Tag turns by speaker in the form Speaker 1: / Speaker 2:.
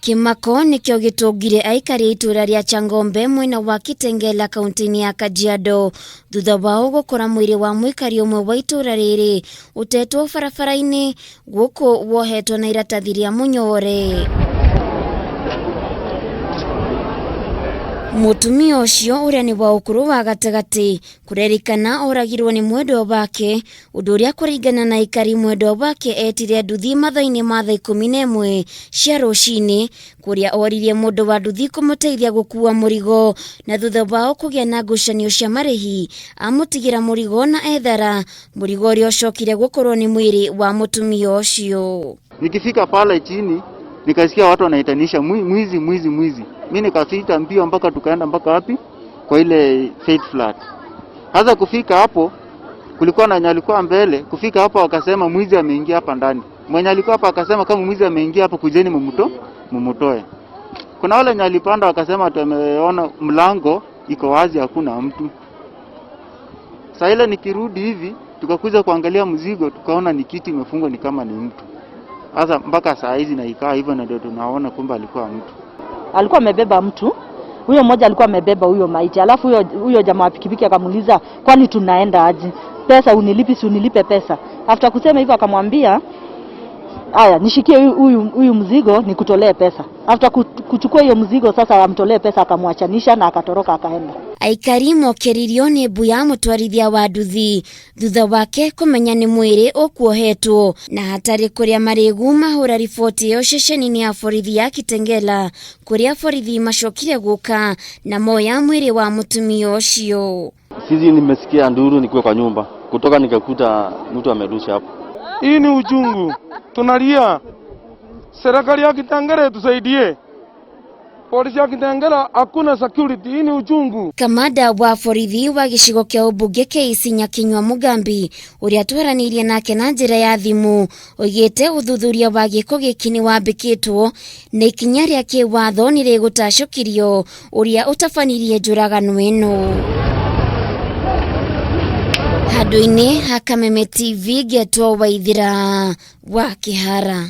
Speaker 1: Kĩmako nĩkĩo gĩtũngire aikari a itũra rĩa Changombe mwena wa Kitengela kaunti-inĩ ya Kajiado thutha wao gũkora mwĩrĩ wa mũikari ũmwe wa itũra rĩrĩ ũtetwo barabara-inĩ gũkũ wohetwo na iratathi rĩa mũnyore. Mũtumia ũcio ũrĩa nĩ wa ũkũrũ wa gatagatĩ kũrerĩkana oragirwo nĩ mwendwa wake ũndũ ũrĩa kũringana na aikari mwendwa wake etire nduthi mathaa-inĩ ma thaa 11 cia rũcinĩ kũrĩa oririe mũndũ wa nduthi kũmũteithia gũkua mũrigo na thutha wao kũgĩa na ngucanio cia marĩhi amũtigĩra mũrigo na ethara mũrigo ũrĩa ũcokire gũkorwo nĩ mwĩrĩ wa mũtumia ũcio.
Speaker 2: Nikifika pale chini nikasikia watu wanaitanisha mwizi mwizi mwizi. Mi nikafika mbio mpaka tukaenda mpaka wapi kwa ile Faith Flat. Sasa kufika hapo kulikuwa na alikuwa mbele, kufika hapo wakasema mwizi ameingia hapa ndani. Mwenye alikuwa hapa akasema kama mwizi ameingia hapo kujeni mumutoe. Kuna wale wenye alipanda wakasema tumeona mlango iko wazi hakuna mtu. Saa ile nikirudi hivi tukakuja kuangalia mzigo tukaona ni kiti imefungwa ni kama ni mtu. Sasa mpaka saa hizi na ikaa hivyo na ndio tunaona kumbe alikuwa mtu.
Speaker 3: Alikuwa amebeba mtu. Huyo mmoja alikuwa amebeba huyo maiti. Alafu huyo jamaa wa pikipiki akamuuliza kwani tunaenda aje? Pesa unilipi, si unilipe pesa. After kusema hivyo akamwambia haya nishikie huyu mzigo nikutolee pesa. After kuchukua hiyo mzigo sasa amtolee pesa akamwachanisha na akatoroka akaenda.
Speaker 1: Aikari mokeririo nĩ mbu ya mũtwarithia wa nduthi thutha wake kũmenya nĩ mwĩrĩ ũkuohetwo na hatarĩ kũrĩa marĩgu mahũra riboti ĩyo ceceni-inĩ ya borithi ya Kitengela kũrĩa borithi macokire gũka na moya mwĩrĩ wa mũtumia ũcio.
Speaker 4: Sisi nimesikia nduru nikiwa kwa nyumba kutoka nikakuta mtu amerusha hapo.
Speaker 5: Hii ni uchungu, tunalia. Serikali ya Kitengela tusaidie. Polisi ya Kitengela hakuna security, hii ni uchungu.
Speaker 1: Kamanda wa borithi wa gĩcigo kĩa ũmbunge KC Nyakinyua Mugambi ũrĩa twaranĩirie nake na njĩra ya thimũ oigĩte ũthuthuria wa gĩko gĩkĩ nĩ wambĩkĩtwo na ikinya rĩa kĩwatho nĩ rĩgũtacũkirio ũrĩa ũtabanirie njũragano ĩno. Handũ-inĩ ha Kameme TV ngetwo Waithira wa Kĩhara.